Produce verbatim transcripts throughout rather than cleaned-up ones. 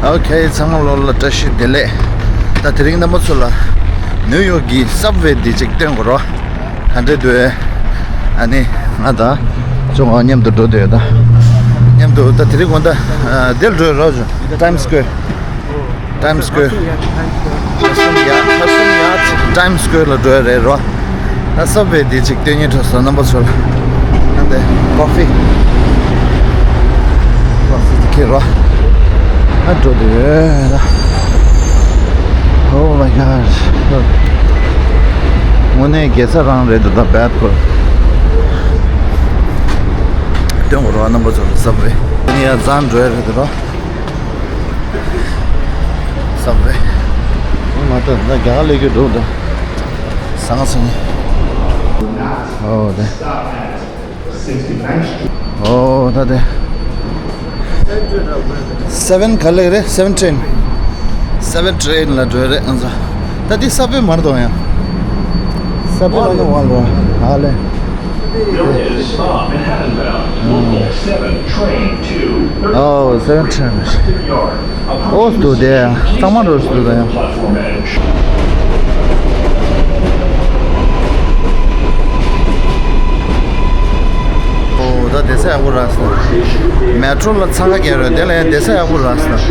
ཨོ་ཁེ། ཚང་མ་ལོ་ལ་བཀྲ་ཤིས་བདེ་ལེགས། ད་དེ་རིང་རྣམ་པ་ཚོ་ལ་ནིའུ་ཡོག་གི་སབ་ཝེ་འདི་ཅིག་སྟོན་དགོས་རོ། ག་འདྲས་འདུག་ཨེ། ཨ་ནི་ང་ད་ཅུང་མཉམ་དུ་འགྲོ་འདོད་ཡོད་ད། མཉམ་དུ་ད་དེ་རིང་དགོང་དག་དེར་འགྲོ་རོགས་བྱུང་། ཊའིམ་སི་སྐོེར། ཊའིམ་སི་སྐོེར། ཧ་སན་ཡར། ཧ་སན་ཡར། ཊའིམ་སི་སྐོེར་ལ་འགྲོ་ཡ་རེད་རོ། ད་སབ་ཝེ་འདི་ཅིག་སྟོན་སྙིང་འདོད་སོང་རྣམ་པ་ཚོ་ལ། ཨ་འདི་ཀོ་ཕི། ཀོ་ཕི་ཅིག་ཁྱེར་རོ། ཨ་འགྲོ་འདོད་ཡོད་ད། Oh my God. དངོས་གནས་དགེ་རྩ་རང་རེད་འདུག་ད། བེད་ཁོ། སྟོན་དགོས་རོ་རྣམ་པ་ཚོ་ལ་སབ་ཝེ། ཨ་ནི་ཡར་འཛེགས་འགྲོ་ཡ་རེད་འདུག་རོ། སབ་ཝེ། ང་ད་ད་རྒྱ་གར་སླེབས་རྒྱུ་འདུག་ད། ཟང་ཟིང་། ཨོ་དེ། ཨོ་ད་དེ། སེ་བེན་ག་ལེ་རེད། སེ་བེན་ཊེན། སེ་བེན་ཊེན་ལ་འགྲོ་རེད་ང་ཚོ། ད་དེ་སབ་ཝེ་མ་རེད་དོ་ཡང་། སབ་ཝེ་ལ་ནི་ཝང་རོ། ཨ་ལེ། Built in Spa Manhattan Bound, Local seven, Train two, thirty-four Oh, seven train. Yard. ཨོ་སྟོད་དེ་གཙང་མ་འགྲོ་སྟོད་དང་ཡང་། ཨོ་ད་བསྡད་ས་ཡག་པོ་རག་སོང་། མེ་ཊྲོ་ལ་འཚང་ཁ་རྒྱག་རོགས། དེ་ལ་ཡང་བསྡད་ས་ཡག་པོ་རག་སོང་།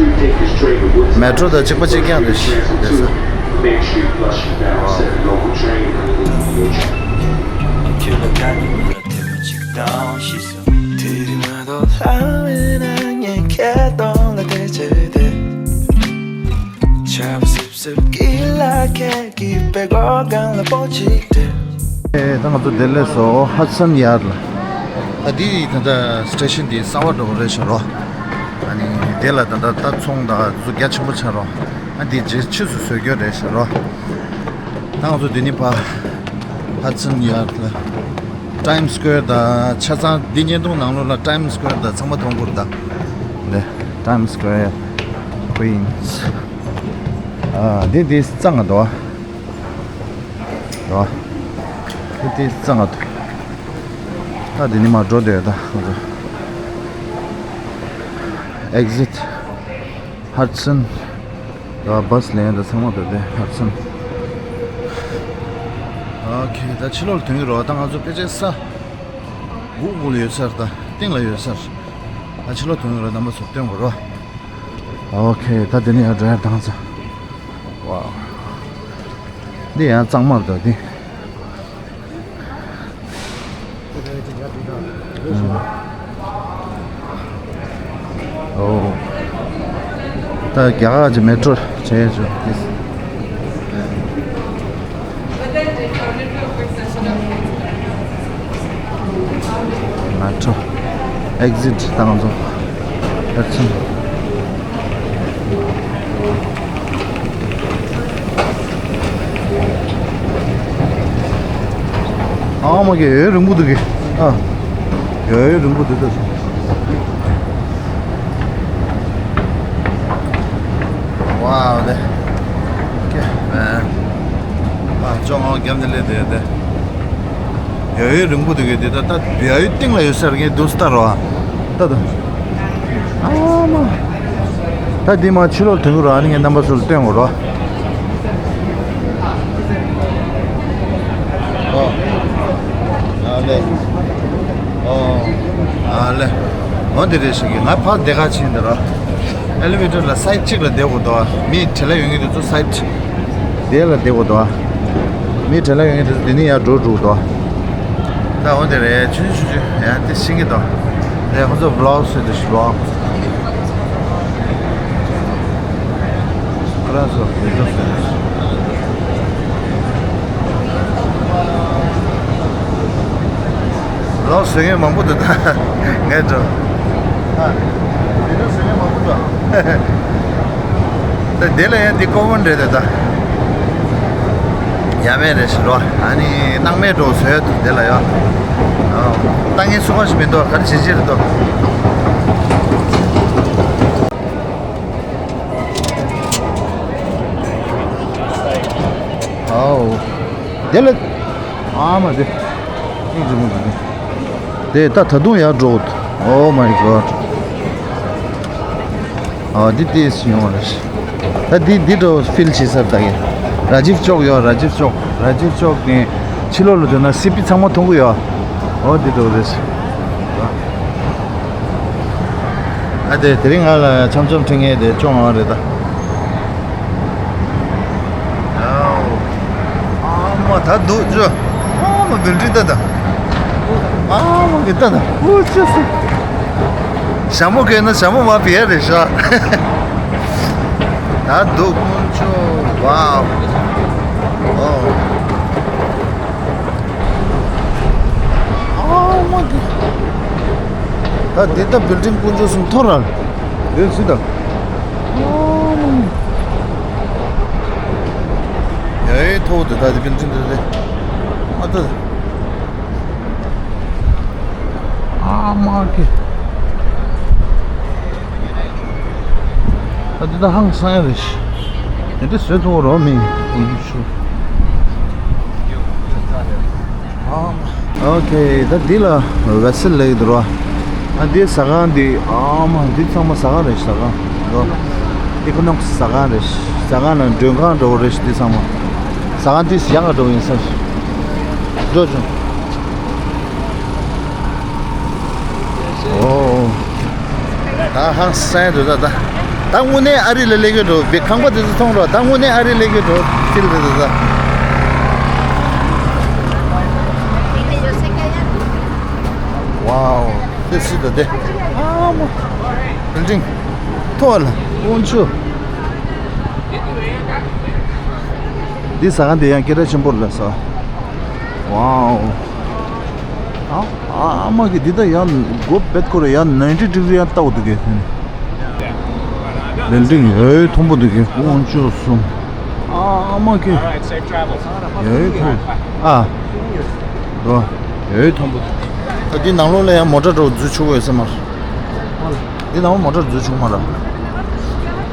མེ་ཊྲོ་དང་གཅིག་པ་གཅིག་རྐྱང་རེད་བསྡད་ས། Make sure you flush your bowels at the local train. དེ་རིང་མ་གཏོགས་ལྷ་མེད་ན་ངས་ཁྱེད་གདོང་ལ་བལྟས་བྱས་བསྡད། ཆར་པ་སིབ་སིབ་ཀྱི་ལ་ཁད་ཀྱིས་པད་ཀོག་སྒང་ལ་སྤོ་གཅིག་སྤྲད། ཨེ་ད་ང་ཚོ་དེ་སླེབས་སོང་ཧ་ཌི་སན་ཡར་ལ། ད་འདི་ད་ལྟ་སི་ཊེ་ཤན་འདི་གསར་པ་འདྲ་པོ་རེད་ཤག་རོ། ཨ་ནི་དེ་ལ་ད་ལྟ་ད་ཚོང་ད་ཚོ་རྒྱ་ཆེན་པོ་ཆགས་རོ། ཨ་འདི་རྗེས་ཕྱིས་སུ་བཟོ་རྒྱུ་རེད་ཤག་རོ། ད་ང་ཚོ་འདི་ནས་ཕར་ཧ་ཌི་སན་ཡར་ལ། ཊའིམ་སི་སྐོེར་དང་ཆ་ཚང་འདི་བརྙན་ཐུང་ནང་ལོགས་ལ་ཊའིམ་སི་སྐོེར་དང་ཚང་མ་མཐོང་གི་རེད་ད། འདི་ཊའིམ་སི་སྐོེར། ཀུ་ཨིན་སི། ཨ་འདི་འདི་གཙང་ང་འདུག་ཨ། འདུག་ཨ། འདི་འདི་གཙང་ང་འདུག་ད་འདི་ནས་མར་འགྲོ་འདོད་ད་ང་ཚོ། ཨེག་ཟིཊ། ཧ་ཌི་སན། ད་བྷ་སི་ལེན་ད་ཚང་མ་ད་དེ་ཧ་ཌི་སན། ཨོ་ཁེ། ད་ཕྱི་ལོགས་ལ་ཐོན་གྱི་རོགས། ད་ང་ཚོ་ཕལ་ཆེར་ས་དགུ་དགུ་ལ་ཡོད་ས་རེད། ད་སྟེང་ལ་ཡོད་ས་རེད། ད་ཕྱི་ལོགས་ཐོན་གྱི་རོགས། རྣམ་པ་ཚོར་སྟོན་དགོས་རོགས། ཨོ་ཁེ། ད་དེ་ནས་ཡར་ཌ་རའེབ་བཏང་ཚར། ཝའོ། འདི་ཡང་གཙང་མ་རེད་ད་འདི། ཨོ། ད་རྒྱ་གར་གྱི་མེ་ཊྲོ་བྱས་བྱུང་། མེ་ཊྲོ་ཨེག་ཟིཊ་དང་ཚོ་ཧེར་ཚོ། ཨ་མ་གི་ཡོད་རིང་པོ་འདུག་གི། ཨ། ཡོད་ཡོད་རིང་པོ་འདུག་ད། ཝའོ་དེ། ཀེ། ཨ། ཨ་ཅོ་ང་རྒྱབ་ནས་སླེབས་དེ་དེ། ཡོད་ཡོད་རིང་པོ་འདུག་གི་དེ་ད་ད་ཡོད་ཡོད་སྟེང་ལ་ཡོད་ས་རེད་ངས་འདུག་སེ་ལྟ་རོགས་ཨ། ད་ད། ཨ་མ། ད་འདི་མ་ཕྱི་ལོགས་ཐོན་གི་རོགས། ཨ་ནི་ངས་རྣམ་པ་ཚོར་སྟོན་དགོས་རོགས། ཨོ། ཨ་ལེ། ཨོ། ཨ་ལེ། འོ་འདི་རེད་ཤག་གི། ང་ཕར་འདི་ག་ཕྱིན་འདི་རོ། ཨེ་ལི་ཝེ་ཊར་ལ་སའིཌ་གཅིག་ལ་བསྡད་དགོས་འདུག་མི་བྲེལ་བ་ཡོད་མཁན་དེ་ཚོ་སའིཌ་དེ་ལ་བསྡད་དགོས་འདུག་མི་བྲེལ་བ་ཡོད་མཁན་དེ་ཚོ་འདི་ནས་ཡར་འགྲོ་འགྲོ་འདུག་ད་འོ་འདི་རེད། ཆུང་ཆུང་ཆུང་ཡང་དེ་ཤེས་ཀྱི་འདུག་དེ་ཁོ་ཚོ་བི་ལོག་བཟོས་འདུག་བི་ལོག་ཁོ་རང་ཚོ་བི་ལོག་བཟོས་འདུག་ལོག་བཟོ་མཁན་མང་པོ་འདུག་ད་ངས་འགྲོ། ཨ། བི་ལོག་བཟོ་མཁན་མང་པོ་འདུག་ད་དེ་ལ་ཡང་འདི་ཀོ་མོན་རེད་ད། ཡ་མེད་རེད་ཤི་རོ། ཨ་ནི་སྣང་མེད་འགྲོ་བཟོས་འདུག་དེ་ལ་ཡ། ཨ། ལྟ་མཁན་སུ་གང་ཞིག་མི་འདུག་ག་རེ་བྱེད་ཀྱི་རེད་འདུག་ཨའོ། དེ་ལ། ཨ་མ་དེ། ཨིན་ཇི་མོ་དེ། དེ་ད་ད་དུང་ཡར་འགྲོ། Oh my God. ཨ་འདི་ཏིས་ཡོང་བ་རེད། ད་འདི་འདི་འགྲོ་ཕིལ་བྱེད་ས་ད་གི། ར་ཇིབ་ཅོག་ཡོད། ར་ཇིབ་ཅོག་ར་ཇིབ་ཅོག་ནས་ཕྱི་ལོགས་ལ་འགྲོ་ན་སི་པི་ཚང་མ་མཐོང་གི་ཡོད། ཨོ་འདི་འགྲོ་རེད། ཨ་དེ་དེ་རིང་ང་ལ་འཆམ་འཆམ་འཁྲིད་མཁན་དེ་ཅོང་ཨ་རེད་ད། ཨ་མ་ད་འདུག་ཅོ། ཨ་མ་བིལ་ཌིང་ལྟ་ད། ཨ་མ་གི་ལྟ་ད། ཨུ་ཅོ་སི། ཞྭ་མོ་གས་ན་ཞྭ་མོ་མ་བི་ཡ་རེད་ཤག་ད་འདུག་དཀོན་མཆོག་ཝའོ། ཨོ། ཨ་མ་གི། ད་འདི་ལྟ་བིལ་ཌིང་དཀོན་མཆོག་གསུམ་མཐོ་ར། འདི་སུ་དང་། ཡའི་མཐོ་བོ་འདི་ད་འདི་བིལ་ཌིང་འདི་རེད། ཨ་ད། ཨ་མ་གི། ད་འདི་ད་ཧང་སང་ཡ་རེད། དེ་འདྲ་བཟོས་ཐུབ་རོགས་མིན། ཨོ་ཁེ། ད་འདི་ལ་ཝེ་སེལ་ལེག་འདུག་རོ། ཨ་འདི་ཟ་ཁང་འདི་ཨ་མ་འདི་ཚང་མ་ཟ་ཁང་རེད། ཟ་ཁང་རོ། ཨི་ཀོ་ནོམིག་ཟ་ཁང་རེད། ཟ་ཁང་ལ་མགྲོན་ཁང་འགྲོ་བ་རེད། འདི་ཚང་མ་ཟ་ཁང་འདི་ཡག་ག་འགྲོ་ཡིན་ས། འགྲོ་བྱུང་། ཨོ། ད་ཧང་སང་འདུག་ད་ད། ད་དངོས་གནས་ཨ་རི་ལ་སླེབས་ཀྱི་འགྲོ་བའི་ཁང་པ་དེ་ཚོ་མཐོང་རོགས། ད་དངོས་གནས་ཨ་རི་སླེབས་ཀྱི་འགྲོ་ཕིལ་རེད་ད་ད། ཝའོ། དེ་སུ་ད་དེ། ཨ་མ། བིལ་ཌིང་མཐོ་བ་ལ་དཀོན་མཆོག་འདི་ཟ་ཁང་དེ་ཡང་སྐད་གྲགས་ཆེན་པོ་རེད་ལ་ས། ཝའོ། ཨ་ཨ་མ་གི་འདི་ད་ཡང་སྒོ་བེད་ཁོ་ར་ཡང་ནའིན་ཊི་ཌི་གྷི་རི་ཡང་ལྟ་བ་འདུག་གས། བིལ་ཌིང་ཡོད་མཐོན་པོ་འདུག་གས། དཀོན་མཆོག་གསུམ། ཨ་ཨ་མ་གི། ཡོད་མཐོ། ཨ། རོ། ཡོད་མཐོན་པོ་འདུག་ད་འདི་ནང་ལོགས་ལ་ཡང་མོ་ཊ་འགྲོ་འཛུལ་ཆོག་གི་ཡོད་ས་མ་རེད། འདི་ནང་མོ་ཊ་འཛུལ་ཆོག་མ་རེད།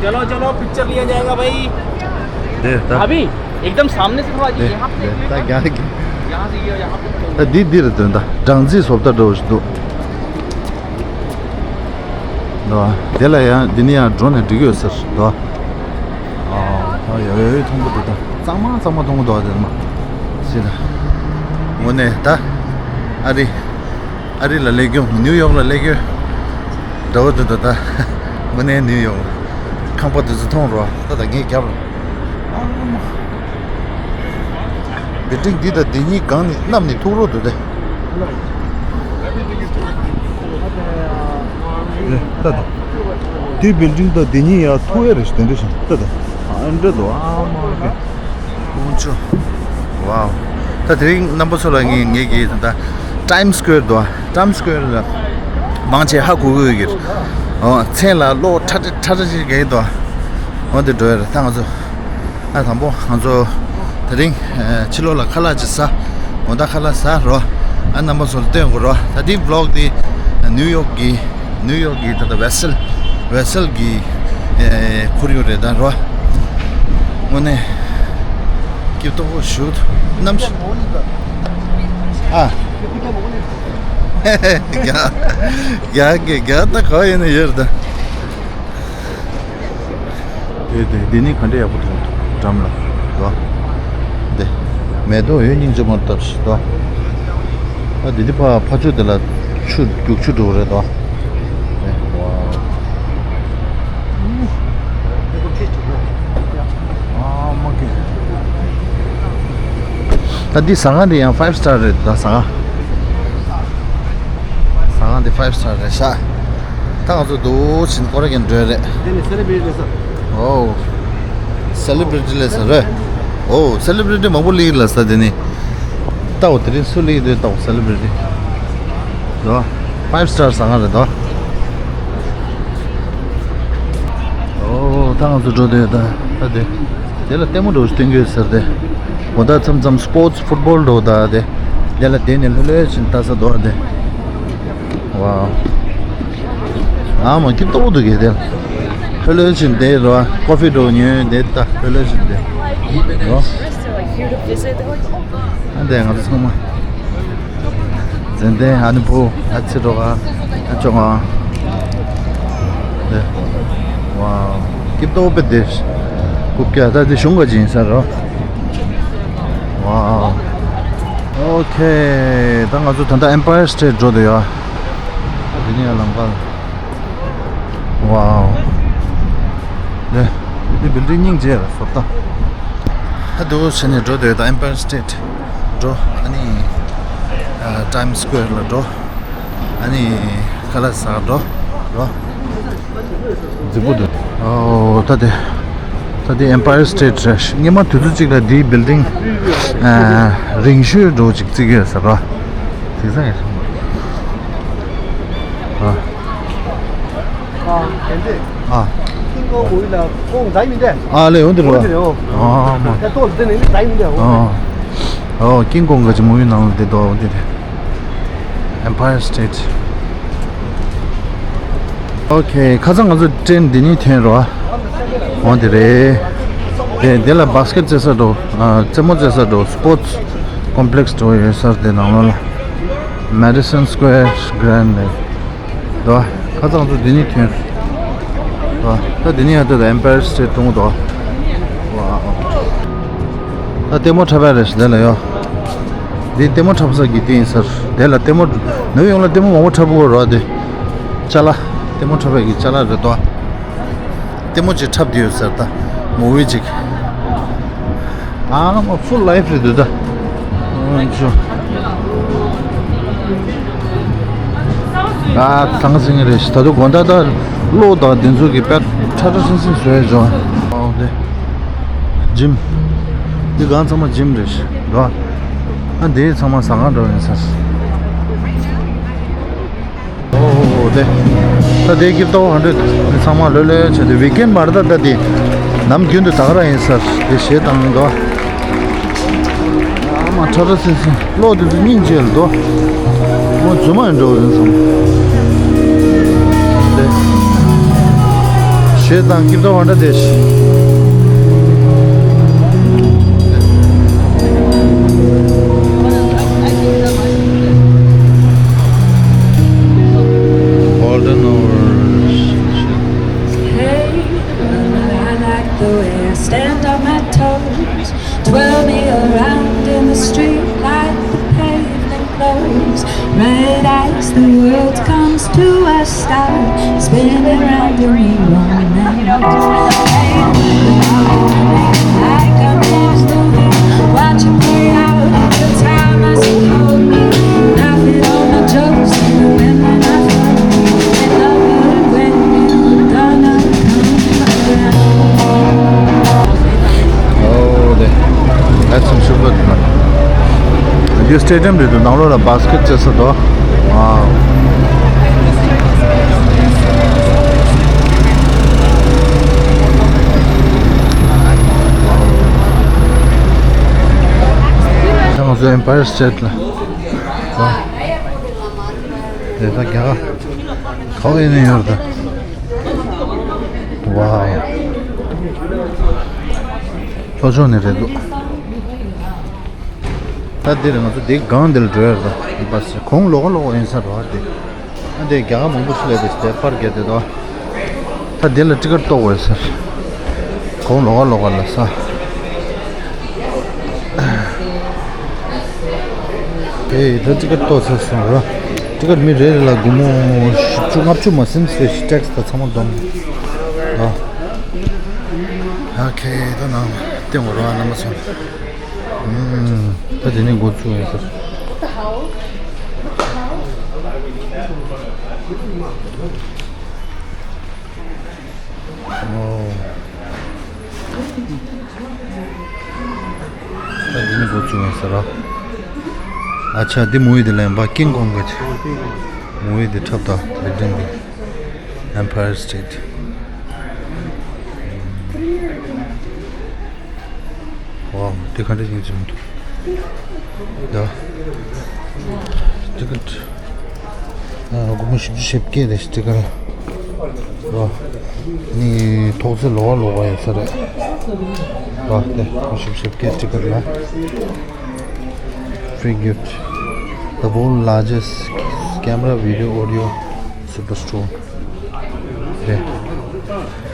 चलो चलो पिक्चर लिया जाएगा भाई। འདི་ད། अभी एकदम सामने से थोड़ा འདི་यहाँ पे འདི་ད་རྒྱ་གི། यहाँ से ये यहाँ पे ད་འདི་འདི་རེད་དོན་ད། སྦྲང་རྩི་བཟོ་ལྟ་འདྲ་བོ་ཞིག་འདུག་འདུག་བ། དེ་ལ་ཡང་འདི་ནི་ཡང་འགྲོ་ནས་འགྲིག་ཡོད་ཟེར་འདུག་བ། ཨ་ཡ་ཡ་ཡ་མཐོང་གི་འདུག་ད་གཙང་མ་གཙང་མ་མཐོང་གི་འདུག་བ། དེ་མ་ཤེས་ད། དངོས་གནས་ད་ཨ་རི། ཨ་རི་ལ་སླེབས་རྒྱུ། ནིའུ་ཡོག་ལ་སླེབས་རྒྱུ་འདྲ་བོ་འདུག་ད་ལྟ། དངོས་གནས་ནིའུ་ཡོག་ཁང་པ་དེ་ཚོ་མཐོང་རོགས། ད་ད་ངས་རྒྱབ་ལ། ཨ་མ། བིལ་ཌིང་འདི་དང་འདི་གཉིས་སྒང་ནས་གནམ་ནས་ཐུག་རོགས་འདུག་སྟེ། ད་ད། འདི་བིལ་ཌིང་དང་འདི་གཉིས་ཡར་ཐུག་ཡ་རེད་ཞིག་དེ་འདྲ་ཞིག་ད་ད། ཨ་འདྲ་འདུག་ཨ་མ། དཀོན་མཆོག་ཝའོ། ད་དེ་རིང་རྣམ་པ་ཚོ་ལ་ངས་ངེད་ཀྱིས་ད་ལྟ་ཊའིམ་སི་ཀུ་ཝེར་འདུག་ཊའིམ་སི་ཀུ་ཝེར་ལ་མང་ཆེ་ཧ་གོ་གི་ཡོད་ཀྱི་རེད། ཨོ་མཚན་ལ་གློག་ཁྲ་ཁྲ་ཁྲ་ཁྲ་ཅིག་རྒྱག་གི་འདུག་འོ་འདི་འགྲོ་ཡ་རེད། ད་ང་ཚོ་ཨ་དང་པོ་ང་ཚོ་དེ་རིང་ཕྱི་ལོགས་ལ་ཁ་ལག་ཅིག་ཟ། དགོང་དག་ཁ་ལག་ཟ་རོ། ཨ་རྣམ་པ་ཚོ་ལ་སྟོན་དགོས་རོ། ད་འདི་བི་ལོག་འདི་ནིའུ་ཡོག་གི་ནིའུ་ཡོག་གི་ད་ལྟ་ཝེ་སེལ་ཝེ་སེལ་གི་ཨེ་ཁོར་ཡུག་རེད་ད་རོ། དངོས་གནས་སྐྱིད་ཏོག་པོ་ཞུ་གནམ་གཤིས། ཨ། རྒྱ་རྒྱ་རྒྱ་རྒྱ་ད་ག་ཡིན་ན་ཡོད་རེད་ད། དེ་དེ་འདི་ནི་ག་འདྲ་ཡག་པོ་མཐོང་འདུག་འགྲམ་ལ་དོ། དེ་མེ་ཏོག་འོད་སྙིང་རྗེ་མོ་བཏབ་ཤིག་དོ། ཨ་འདི་འདི་ཕ་ཕ་ཆུ་དེ་ལ་ཆུ་རྒྱུག་ཆུ་འགྲོ་གི་རེད་དོ། དེ་ཝའོ། ཨ་མ་ཀི། ད་འདི་ཟ་ཁང་འདི་ཡང་ཕའིབ་སི་ཊར་རེད་ད། ཟ་ཁང་ཟ་ཁང་འདི་ཕའིབ་སི་ཊར་རེད་ཤག་ད་ང་ཚོ་འདུག་ཕྱིན་སྐོར་ར་གྱོན་འགྲོ་རེད། འདི་ནི་སེ་ལེ་བྷི་རི་ཊི་ལས་ས། ཨོ། སེ་ལེ་བྷི་རི་ཊི་ལས་ས་རེད། ཨོ་སེ་ལེ་བྷི་རི་ཊི་མང་པོ་སླེབས་ལ་ས་དེ་ནི། ལྟ་འོ་དེ་རིང་སུ་སླེབས་འདུག་ལྟ་འོ་སེ་ལེ་བྷི་རི་ཊི། དོ། ཕའིབ་སི་ཊར་ཟ་ཁང་རེད་དོ། ཨོ་ད་ང་ཚོ་འགྲོ་འདོད་ད་ད་དེ། དེ་ལ་ལྟད་མོ་འགྲོ་སྟོན་གྱི་ཟེར་ཏེ། འོ་ད་མཚམས་མཚམས་སི་པོར་ཊི་ཕུཊ་བྷོལ་འགྲོ་ད་དེ། དེ་ལ་དེ་ནས་ལྷོད་ལྷོད་ཕྱིན་ལྟ་ས་འདུག་དེ། ཝའོ། ཨ་མ་ཁྱི་ལྟོགས་འདུག་གས་དེ། ལྷོད་ལྷོད་ཕྱིན་དེ་རོ། ཀོ་ཕི་འགྲོ་ཉོས་དེ་ད་ལྷོད་ལྷོད་ཕྱིན་དེ། རོ། ཨ་དེ་ང་ཚོ་ཚང་མ། ཛན་ཏན་ཨ་ནི་བུ་ཨ་ཚི་འགྲོ་ག་ཨ་ཅོ་ག་དེ། ཝའོ། སྐྱིད་ཏོག་པོ་དེ། རྐུབ་བཀྱག་ད་དེ་གཞུང་ག་ཅིག་ཡིན་ས་རེད། ཝའོ། ཨོ་ཁེ། ད་ང་ཚོ་ད་ལྟ་Empire State འགྲོ་འདོད་ཡ། ད་དེ་ནས་ཡར་ལམ་ཁ་ལ། ཝའོ། དེ་དེ་building སྙིང་རྗེ་རེད་བཟོ་ལྟ། ད་འདུག་བྱས་ནས་འགྲོ་འདོད་ད། Empire State འགྲོ། ཨ་ནི་ཨ་Times Square ལ་འགྲོ། ཨ་ནི་ཁ་ལག་ཟ་འགྲོ་རོ། རྫིག་པོ་འདུག་ཨོ་ད་དེ། ད་དེ་Empire State རེད། སྔོན་མ་དུས་ཚོད་གཅིག་ལ་འདིའི་building ཨ་རིང་ཤོས་འདྲ་བོ་ཅིག་བརྩིགས་ཡོད་ས་རེད། དེང་སང་ཡིན་ཨ། ཨ། ཨ། ཨ་ལེ་འོན་ཏེ་རེད་བ། ཨ་མ། ཨ། ཨོ་ཀིང་ཀོང་ག་ཅིག་མུ་བི་ནང་ལ་བསྡད་འདུག་འོན་ཏེ་དེ། Empire State། ཨོ་ཁེ། ཁ་སང་ང་ཚོ་ཊེན་འདི་ནས་ཐོན་རོགས། འོ་དེ་རེད། དེ་དེ་ལ་བྷ་སི་ཀེཊ་རྩེ་ས་འགྲོ། ཨ་རྩེད་མོ་རྩེ་ས་འགྲོ། Sports Complex འགྲོ་ཡོད་ས་རེད། དེ་ནང་ལོགས་ལ། Madison Square Grand ལ་འདུག་ཁ་སང་ང་ཚོ་འདི་ནས་ཐོན། འདུག་ད་འདི་ནས་ཡར་ལྟོས་དང་Empire State མཐོང་གི་འདུག་ཝའོ། ད་ལྟད་མོ་འཁྲབ་ཡ་རེད་ཟེར་དེ་ལ་ཡོ། འདི་ལྟད་མོ་འཁྲབ་ས་གི་སྟེང་ཡིན་ས་རེད། དེ་ལ་ལྟད་མོ་ནུབ་ཡོང་ལ་ལྟད་མོ་མང་པོ་འཁྲབ་དགོས་རེད་དེ། ཅ་ལག་ལྟད་མོ་འཁྲབ་ཡ་གི་ཅ་ལག་རེད་དོ། ལྟད་མོ་ཅིག་འཁྲབ་བསྡད་ཡོད་ཟེར་ད། མུ་བི་ཅིག་ཨ་མ་full life རེད་འདུག་ད། ཨོ་ཅོ། ཨ་ཚང་སིང་རེད་ད་དུང་དགོང་དག་ད་གློག་དང་དེ་ཚོ་གི་དཔེ་ཁྲ་ཁྲ་སིང་སིང་བཟོས་ཡོད་ཅོ། ཨོ་དེ། gym། འདི་གང་ཚང་མ་gym རེད་ཤག་འདུག་ཨ་འདི་ཚང་མ་ཟ་ཁང་འགྲོ་ཡིན་ས། ཨོ་ཨོ་ཨོ་དེ། ད་དེ་ཀིབ་ཏོ་ཧན་ཌེ་ཌི་ཚང་མ་ལོས་ལོས་བྱས་ཏེ་ཝིག་ཨེན་མ་རེད་ད། ད་དེ་ནམ་རྒྱུན་དུ་ད་ག་རང་ཡིན་ས་རེད། དེ་གཞས་བཏང་འདུག་ཨ་མ་ཁྲ་ཁྲ་སིང་སིང་། གློག་དེ་ཚོ་སྙིང་རྗེ་ལ་འདུག་མོ་རྫུན་མ་ཡིན་འགྲོ་རིན་སོང་། དེ་གཞས་བཏང་ཀིབ་ཏོ་ཧན་ཌེ་ཌི་དེ། Golden hours. Hey, I like the way I stand on my toes. Twirl me around in the street like the pavement glows. Red eyes, the world comes to a stop. Spinning round and me, one night. Hey, like I'm lost, watch it play out. The time I see hold me. Laughing all my jokes and the women I fuck. And love it when you gonna ཨོ་དེ། ཨེ་སམ་ཤུ་གར་ན། འདི་སི་ཊེ་ཌི་ཡམ་རེད་འདུག་ནང་ལོགས་ལ་བྷ་སི་ཀེཊ་རྩེ་ས་འདུག་ཨ། ད་ང་ཚོ་ཨེམ་པ་ཡར་སི་ཊེཊ་ལ། ཨ། དེ་ད་རྒྱ་གར་ག་པར་ཡིན་ན་ཡོད་རེད་ད། ཝའོ། ལྷོ་ཕྱོགས་ནས་རེད་འདུག་ད་འདིར་ང་ཚོ་འདི་སྒང་འདི་ལ་འགྲོ་ཡ་རེད་ད། འདི་བ་སི་གོང་ལོགས་ཀ་ལོགས་ཀ་ཡིན་ས་རེད་བ་འདི། ཨ་འདི་རྒྱ་གར་མང་པོ་ཞིག་སླེབས་ཏེ་དེ་པར་རྒྱག་དེ་འདུག་ད་འདི་ལ་ཊི་ཀེཊ་གཏོང་དགོས་ཟེར། གོང་ལོགས་ཀ་ལོགས་ཀ་ལ་ས། ཨེ་ད་ཊི་ཀེཊ་གཏོང་ཚར་སོང་ར། ཊི་ཀེཊ་མི་རེ་རེ་ལ་སྒོར་མོ་བཞི་བཅུ་ལྔ་བཅུ་མ་ཟིན་ཟེར་ཞིག་ཊེག་སི་དང་ཚང་མ་བསྡོམས། ཨ། ཨོ་ཁེ། ད་ནང་བསྟན་འོ་ར་རྣམ་པ་ཚོ། ཨུམ། ད་དེ་ནས་འགོ་བཙུགས་ཡིན་ཟེར། ཨོ། ད་དེ་ནས་འགོ་བཙུགས་ཡིན་ཟེར་ར། ཨ་ཆ་འདི་མུ་བི་དེ་ལ་ཡིན་པ། ཀིང་ཀོང་གི་མུ་བི་དེ་འཁྲབ་ད་བི་ལྡིང་དེ། Empire State. ཝའོ། དེ་ག་འདྲ་ཡིན་གྱི་མི་འདུག་ད་ཊི་ཀེཊ་ཨ་སྒོར་མོ་བཞི་བཅུ་ཞེ་བརྒྱད་རེད། ཊི་ཀེཊ་ལ། ཝའོ། ནི་ཐོག་ཚད་ལོགས་ཀ་ལོགས་ཀ་ཡོད་ས་རེད། ཝའོ། དེ་སྒོར་མོ་བཞི་བཅུ་ཞེ་བརྒྱད་ཊི་ཀེཊ་ལ། Free gift. The world largest camera, video, audio superstore. རེད།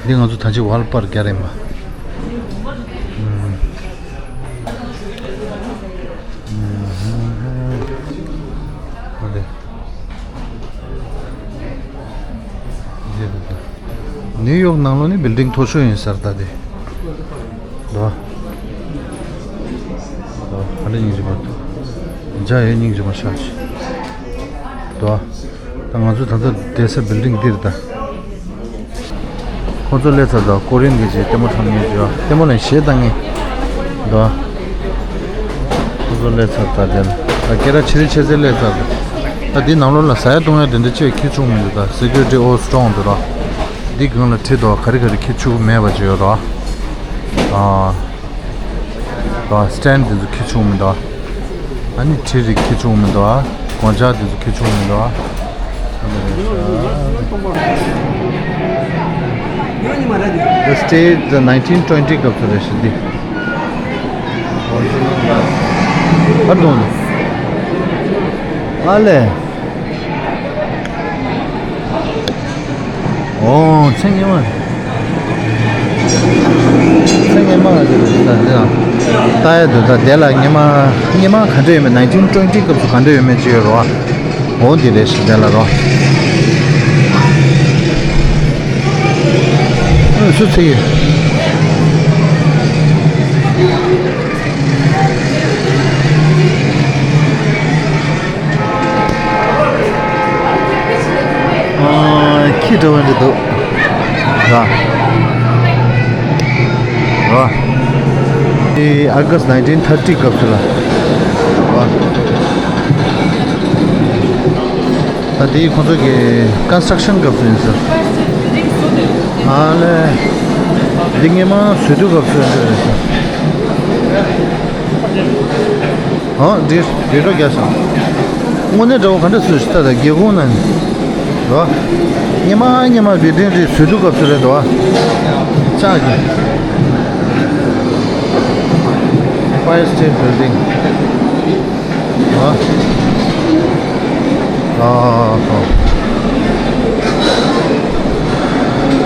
འདི་ང་ཚོ་ད་ཅི་ཝལ་པར་རྒྱ་རེད་མ། ཨུམ། ཨུམ། ཨ་རེ། ནིའུ་ཡོག་ནང་ལོགས་ནི་བིལ་ཌིང་མཐོ་ཤོས་ཡིན་ས་རེད་ད་དེ། འདུག་ག་ག་འདྲ་སྙིང་རྗེ་པོ་འདུག་འཇའ་ཡོད་སྙིང་རྗེ་མ་ཤར་ཞིག་འདུག་ད་ང་ཚོ་ད་ལྟ་བསྡད་ས་བིལ་ཌིང་འདིར་ད། ཁོ་ཚོ་སླེབས་ཚར་འདུག་ཀོ་རི་ཡན་གྱི་ཅིག་ལྟད་མོ་འཁྲབ་མཁན་ཅིག་ཡོད། ལྟད་མོ་ལ་གཞས་བཏང་མཁན་འདུག་ཁོ་ཚོ་སླེབས་ཚར་འདུག་དེ་ལ་ད་སྐད་གྲགས་ཆེ་རིང་ཆེ་ཚད་སླེབས་ཚར་འདུག་ད་འདི་ནང་ལོགས་ལ་ཟ་ཡ་བཏུང་ཡ་དེ་འདྲ་ཅིག་འཁྱེར་ཆོག་མི་འདུག་ད་སི་ཀུ་རི་ཊི་ཨོ་སི་ཊོང་འདུག་ར། འདི་སྒང་ལ་བྲིས་འདུག་ག་རེ་ག་རེ་འཁྱེར་ཆོག་མེད་པ་ཅིག་ཡོད་ར། ཨ། ད་སི་ཊེན་དེ་ཚོ་འཁྱེར་ཆོག་མི་འདུག་ཨ་ནི་ཁྲི་རིགས་འཁྱེར་ཆོག་མི་འདུག་སྒོ་ལྕགས་དེ་ཚོ་འཁྱེར་ཆོག་མི་འདུག The stage the nineteen twenty སྐབས་སུ་རེད་ཤག་འདི། ཨ་དོན། ཨ་ལས། ཨོ། ཚེ་སྔོན་མ། ཚེ་སྔོན་མ་ལ་དེ་ལ་དེ་ལ་དེ་ལ་ལྟ་ཡ་འདུག་ད་དེ་ལ་སྔོན་མ་སྔོན་མ་ག་འདྲ་ཡོད་མེད་nineteen twenty སྐབས་སུ་ག་འདྲ་ཡོད་མེད་ཅིག་ཡོད་རོ། འོ་འདི་རེད་ཤག་དེ་ལ་རོ། ཨ་སུ་ཚེ་ཡོད། ཨ། ཁྱི་འདྲ་བ་འདྲ་འདུག་ར། ར། དེ་August nineteen thirty སྐབས་སུ་ལ། ར། ད་དེ་ཁོ་ཚོ་གི་ཀོན་སི་ཊྲག་ཤན་སྐབས་སུ་ཡིན་ཟེར། ཨ་ལས། འདི་སྔོན་མ་བཟོ་དུས་སྐབས་སུ་ཡིན་ཟེར། ཨོ། འདི་རི་རོ་རྒྱག་སོང་། དངོས་གནས་འདྲ་བོ་ག་འདྲ་བཟོས་ཤག་ད་ལྟ་སྒེའུ་ཁུང་ནང་། རོ། སྔོན་མ་སྔོན་མ་བིལ་ཌིང་རེད། བཟོ་དུས་སྐབས་སུ་རེད་དོ། ལྕགས་ཀྱི། Empire State Building རོ། ཨ་ཧོ།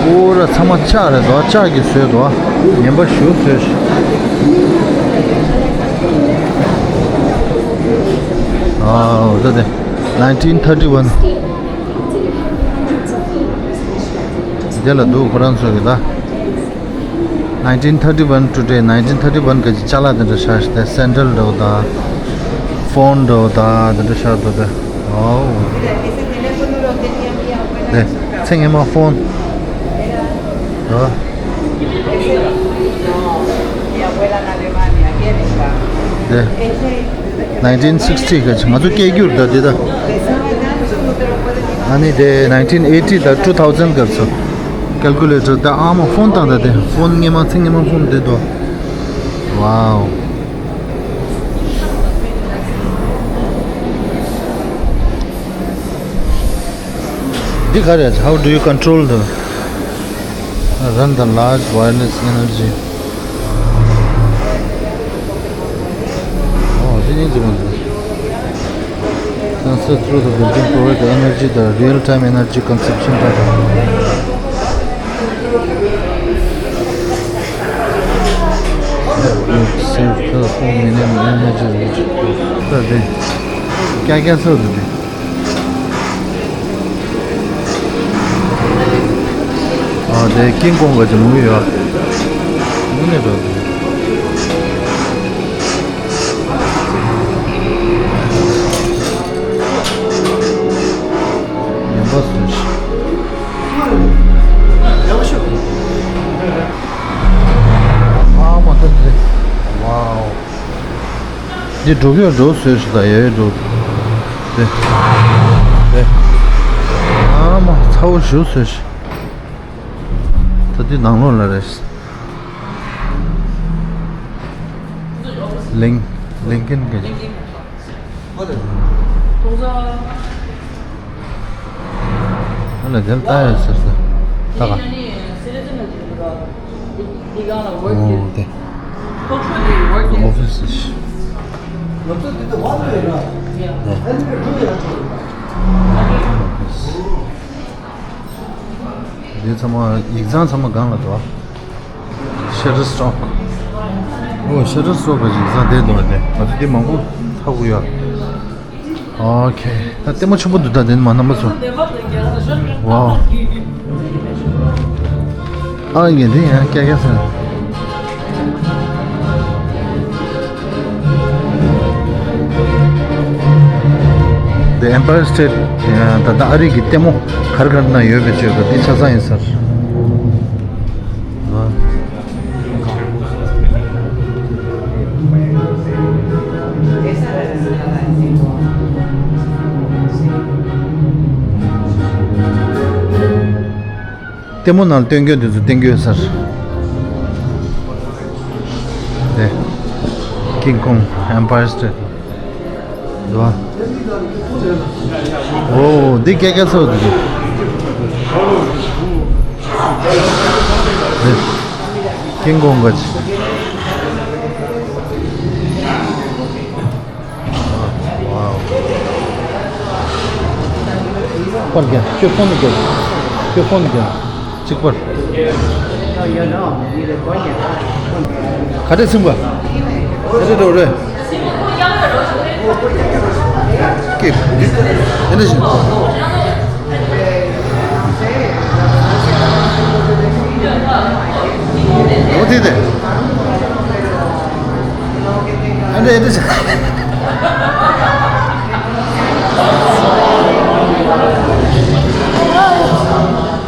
པུ་ར་ཚང་མ་ལྕགས་རེད་དོ། ལྕགས་ཀྱིས་བཟོས་དོ། ངན་པ་ཞེ་པོ་བཟོས་ཤག་ཨ་ད་དེ་nineteen thirty one དེ་ལ་འདུག་ཁོ་རང་ཚོ་གི་ད། nineteen thirty one today nineteen thirty one གི་ཅ་ལག་དེ་འདྲ་ཤར་ཤག་དེ་སེན་ཌལ་འདྲ་བོ་དང་། ཕོན་འདྲ་བོ་དང་དེ་འདྲ་ཤར་འདུག་དེ། ཨོ། དེ་ཚེ་སྔོན་མ་ཕོན། ཨོ། དེ། nineteen sixty ག་ང་ཚོ་སྐྱེས་རྒྱུར་ད་དེ་ད། ཨ་ནི་དེ་nineteen eighty དང་two thousand སྐབས་སུ། ཀལ་ཀུ་ལེ་ཊར་དང་ཨ་མ་ཕོན་དང་ད་དེ་ཕོན་སྔོན་མ་ཚེ་སྔོན་མ་ཕོན་དེ་དོ། ཝའོ། འདི་ག་རེད། How do you control the run the large wireless energy? ཨོ། འདི་ནི་འདི་མ་འདུག Sensor through the building provide the energy, the real-time energy consumption data. Save the four million energy reach. ད་དེ། ཀྱ་ཀྱ་ཚོ་དེ་དེ། ཨ་དེ་ཀིང་ཀོང་ག་ཅིག་མུ་ཡོད། མུ་ནས་འགྲོ་དེ། ངན་པ་བཟོས་ཤག་ཨ་མ་ད་དེ། ཝའོ། འདི་འགྲོ་གི་ཡོད་འགྲོ་བཟོས་ཤག་ད་ཡ་ཡ་འགྲོ། དེ། དེ། ཨ་མ་ཚ་བོ་ཞེ་པོ་བཟོས་ཤག་ད་འདི་ནང་ལོགས་ལ་རེད། ལིང་། ལིང་ཀིན་གི། ཨ་ལ་དེ་ལ་ལྟ་ཡ་ཟེར་ཟེར། ད་ག་ཨོ་དེ། ཨོ་ཕི་སི་ཞིག་ཨོ་ཕི་སི། འདི་ཚང་མ་ཡིག་ཚང་ཚང་མ་སྒང་ལ་འདུག་ཨ། Shutterstock. ཨོ་Shutterstock གི་ཡིག་ཚང་དེ་འདུག་ཨ། དེ་ང་ཚོ་འདི་མང་པོ་ཧ་གོ་ཡོད། ཨོ་ཁེ། ད་ལྟད་མོ་ཆེན་པོ་འདུག་ད་དེ་ནི་མ་རྣམ་པ་ཚོ། ཝའོ། ཨ་ཡིན་དེ་ཡང་ཀྱག་ཀྱག་ཟེར། The Empire State ད་ལྟ་ཨ་རི་གི་ལྟད་མོ་གར་གར་ན་ཡོད་པའི་ཆོས་ཀ་འདི་ཆ་ཚང་ཡིན་ཟེར། ལྟད་མོ་ནང་སྟོན་རྒྱུ་འདི་ཚོ་སྟོན་རྒྱུ་ཡོད་ཟེར། དེ། King Kong Empire State འདུག་ཨ། ཨོ་འདི་ཀྱག་ཀྱག་ཚོ་འདུག་དེ། King Kong ག་ཅི། Wow. པར་རྒྱག་ཁྱོད་ཕོན་རྒྱག་ཁྱོད་ཕོན་རྒྱག་གཅིག་པར། ག་འདྲས་སེམས་པ། ག་འདྲས་འགྲོ་རེད། ཀེ། ཨེ་འདྲས་ཤིག་ཨོ་དེ་དེ། ཨ་འདྲ་ཨེ་འདྲ་བྱ།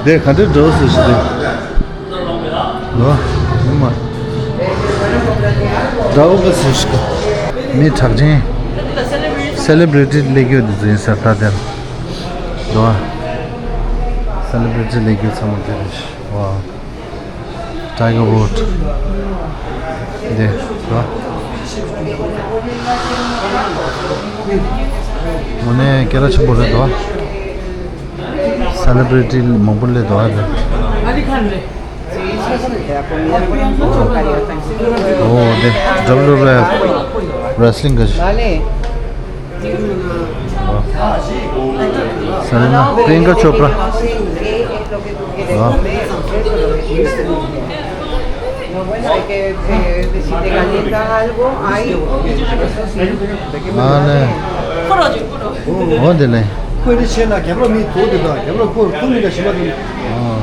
དེ་ག་འདྲ་འགྲོ་སྲིད་ཤི་དེ། ལོ། ཉི་མ། འདྲ་བོ་ག་སྲིད་ཤི་ག་མི་གྲགས་ཅན། སེ་ལེ་བྷི་རི་ཊི་སླེབས་རྒྱུ་དེ་ཚོ་ཡིན་ས་ད་དེར། ལོ། སེ་ལེ་བྷི་རི་ཊི་སླེབས་རྒྱུ་ཚང་མ་དེ་རེད། ཝའོ། Tiger Wood འདི་ར། དངོས་གནས་སྐད་གྲགས་ཆེན་པོ་རེད་དོ། སེ་ལེ་བྷི་རི་ཊི་མང་པོ་སླེབས་འདུག་ཨ་རེད། ཨོ་དེ་ཌབ་ལིའུ་ཌབ་ལིའུ་ཨེཕ་རེ་སི་ལིང་གི། Sariñana, Priyanka Chopra. Ah. Ah, ne. Oh, de le. ཁོས་འདི་བྱས་ན་རྒྱབ་ལོགས་མི་དོ་འདི་དང་རྒྱབ་ལོགས་ཁོ་ཁོ་མི་འདྲ་ཞིག་མ་འདུག་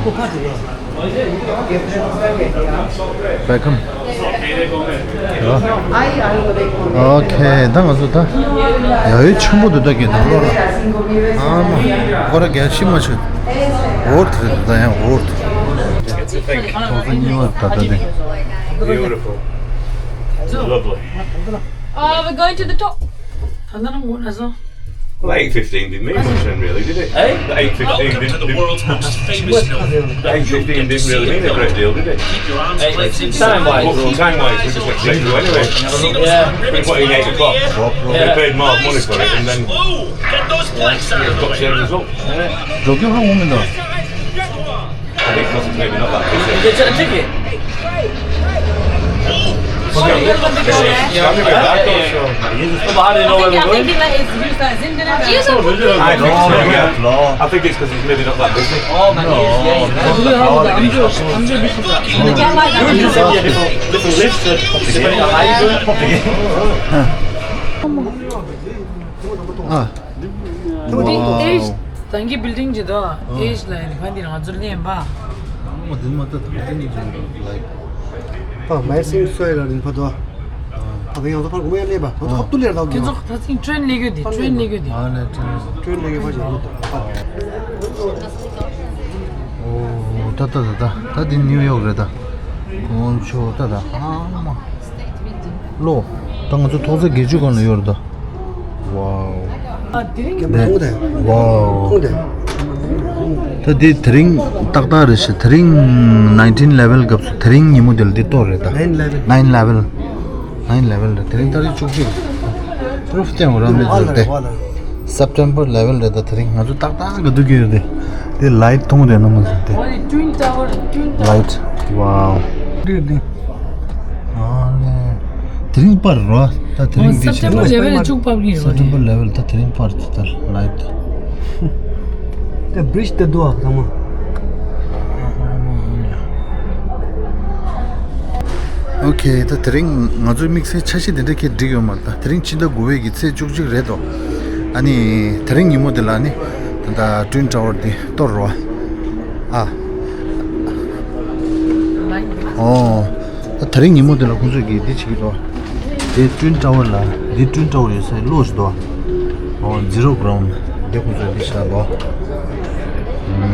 ཁོ་ཕ་དེ་དང་། Welcome. Okay, ད་ང་ཚོ་ད་ཡ་ཡོད་ཆེན་པོ་འདུག་ད་གི་ད་ལོ་ལ། ཨ་མ། ཁོ་ར་རྒྱལ་ཤི་མ་ཆུ། འོར་ཐི་ད་ཡང་འོར་ཐི། ཐོག་ཚོ་གཉིས་པ་ད་ད་དེ། Beautiful. Lovely. Uh, we're going to the top. ད་ནང་ངོ་ན་སོང་། Well, eight fifteen didn't mean much then, really, did it? Eh? The eight fifteen didn't, didn't, the eight fifteen didn't really mean a great deal, did it? Time wise. Well, time wise, we just went straight through anyway. Yeah. We put in eight o'clock. Yeah. They paid more money for it, and then yeah, it's got the same result. འགྲོ་རྒྱུ་ཧ་གོ་མི་འདུག I think 'cause it's maybe not that busy. Is it a ticket? It's gonna be a bad though, so. But how do you know where we're going? I don't know. I think it's 'cause it's maybe not that busy. Oh, my ears, yeah, yeah. Different, different lifts, depending on how you do it. ཨ། Building age དང་གི་building ཅིག་དང་ཨེ་ཇི་ལ་ཡིན་ག་འདི་ང་ཚོ་ལེན་པ། ཨོ་དེ་མ་ད་ད་དེ་ནི་ཅིག་ལའིག་ད་མའི་སིང་སོའི་ལ་རིན་ཕ་དོ། ད་དེ་ཡང་ཚོ་ཕར་གོ་མེ་ལེ་བ་ད་ཧབ་ཏུ་ལེར་ད་ཁྱེད་ཚོ་ད་ཚིང་ཊེན་ལེ་གི་དེ་ཊེན་ལེ་གི་དེ། ཨ་ལེ་ཊེན་ལེ་གི་བ་ཞིག་ཨོ་ད་ད་ད་ད་ད་དེ་ནིའུ་ཡོག་རེད་ད། ཁོང་ཚོ་ད་ད་ཧ་མ། ལོ། ད་ང་ཚོ་ཐོག་ཚད་བརྒྱད་ཅུ་སྒང་ལ་ཡོད་རེད་ད། ཝའོ། ཨ་དེ་རིང་གི་ནས་ཁོང་དེ། ཝའོ། ཁོང་དེ། ད་དེ་དེ་རིང་ཏག་ཏག་རེད་ཤག་དེ་རིང་nineteen level སྐབས་སུ་དེ་རིང་ཉིན་མོ་དེ་ལ་འདི་གཏོར་རེད་ད། Nine level. Nine level. Nine level རེད། དེ་རིང་ཏ་རིག་བཅུ་གཅིག Proof བསྟན་འོ་ར་མི་ཚོ་དེ། September eleven རེད་ད། དེ་རིང་ང་ཚོ་ཏག་ཏག་ག་འདུག་གི་ཡོད་དེ། དེ་light མཐོང་དེ་ན་མ་ཟིན་དེ། Twin Tower, Twin Tower. Light. Wow. དེ་དེ། ཨ་ནི། དེ་རིང་པར་རོ། ད་དེ་རིང་འདི་བྱེད་September རོ། eleven ལ་བཅུག་པར་གི་རོ། September eleven ད་དེ་རིང་པར་དེ་ལྟར་light. དེ་bridge དེ་འདུག་ཨ་ཚང་མ། ཨོ་ཁེ། ད་དེ་རིང་ང་ཚོའི་དམིགས་བསལ་འཆར་གཞི་དེ་འདྲ་ཁྱེད་འགྲིག་ཡོད་མ་རེད། ད་དེ་རིང་ཕྱི་ཟླ་དགུ་པའི་གི་ཚེས་བཅུ་གཅིག་རེད་དོ། ཨ་ནི་དེ་རིང་ཉིན་མོ་དེ་ལ་ནི་ད་ལྟ་ཊུན་ཊ་ཝར་དེ་གཏོར་རོ། ཨ། ཨོ། ད་དེ་རིང་ཉིན་མོ་དེ་ལ་ཁོང་ཚོས་གི་འདི་བྱེད་ཀྱི་འདུག་དེ་ཊུན་ཊ་ཝར་ལ། འདི་ཊུན་ཊ་ཝར་ཡོད་སའི་གློག་ཞིག་འདུག་ཨོ། ཛི་རོ་གྷ་རམ། འདི་ཁོང་ཚོས་འདི་བཞག་འདུག་ཨུམ།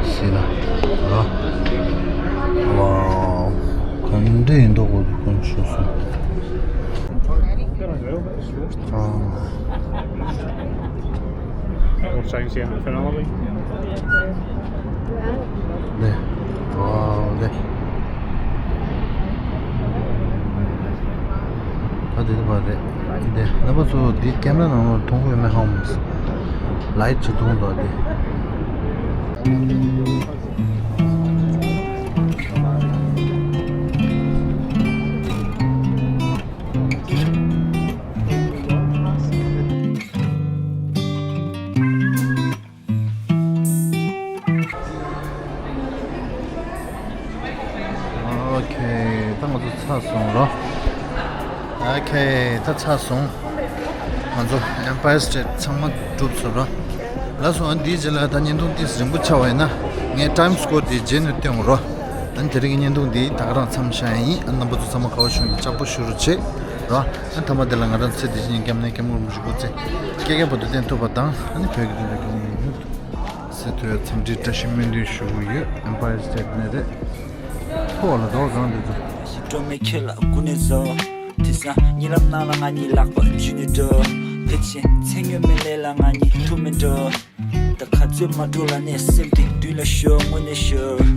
ཤེས་ལ། ཨོ། ཝའོ། ག་འདྲ་ཡིན་མདོག་གོ་དུ་ཁོང་ཆུ་སོང་། ཨོ། We're trying to see how it fit on. ལེ། ཝའོ་ལེ། ད་དེ་དུ་བ་རེད། འདི་རྣམ་པ་ཚོ་འདི་ཀེམ་ར་ནང་ལ་མཐོང་གི་ཡོད་མེད་ཧ་གོ་མ་སོང་། ལའེ་ཊི་ཅིག་མཐོང་འདུག་འདི། ཨོ་ཁེ། ད་ང་ཚོ་ཚར་སོང་རོ། ཨོ་ཁེ། ད་ཚར་སོང་། ང་ཚོ་ཨེམ་པ་ཡར་སི་ཊེཊ་ཚང་མ་གྲུབ་སོང་རོ། ལགས་སོ། ཨ་ནི་འདིའི་རྗེས་ལ་ད་བརྙན་ཐུང་ཏོག་ཙམ་རིང་པོ་ཆགས་པ་ཡིན་ན། ངས་ཊའིམ་སི་སྐོར་དེ་རྗེས་ནས་སྟོན་དགོས་རོ། ཨ་ནི་དེ་རིང་གི་བརྙན་ཐུང་འདི་ད་ག་རང་མཚམས་བཞག་ཡིན། ཨ་ནི་རྣམ་པ་ཚོ་ཚང་མ་དགའ་བ་བྱུང་ན་ལྕགས་པོ་ཞུ་རོགས་བྱེད་རོ། ཨ་ནི་མཐའ་མ་དེ་ལ་ང་རང་ཚེ་འདི་བཞིན་སྐྱབས་གནས་སྐྱབས་མགོན་རིན་པོ་ཆེ་སྐུ་ཚེ་སྐལ་བརྒྱའི་བར་དུ་བརྟན་ཐུབ་པ་དང་། ཨ་ནི་བོད་ཀྱི་བདེན་པའི་སྐྱབས་མགོན་ཡིན་ཐུབ། ཟེར་དུས་འཚམས་འདྲིའི་བཀྲ་ཤིས་སྨོན་འདུན་ཞུ་གི་ཡོད། ཨེམ་པ་ཡར་སི་ཊེཊ་ནས་རེད། ཐོག་ལ་རྡོ་གང་འདི་ཚོ། ཞིག་སྤྲོ་མེད་ཁྱོད་ལ་སྐུ་ནས་བཟོ། དེང་སང་གཉིད་ལམ་ནང་ལ་ང་གཉིས་ལག་པ་འཇུས་ནས་འགྲོ། ཕལ་ཆེར་མཚན་སྨྱོ་མེད་ལས་ལ་ང་གཉིས་ཐུག་མེད་འགྲོ། ད་ག་ཚོད་མ་འགྲོ་ལ་ནས་སེམས་གཏིང་མདུན་ལ་ཤོར་དངོས་གནས་ཤོར།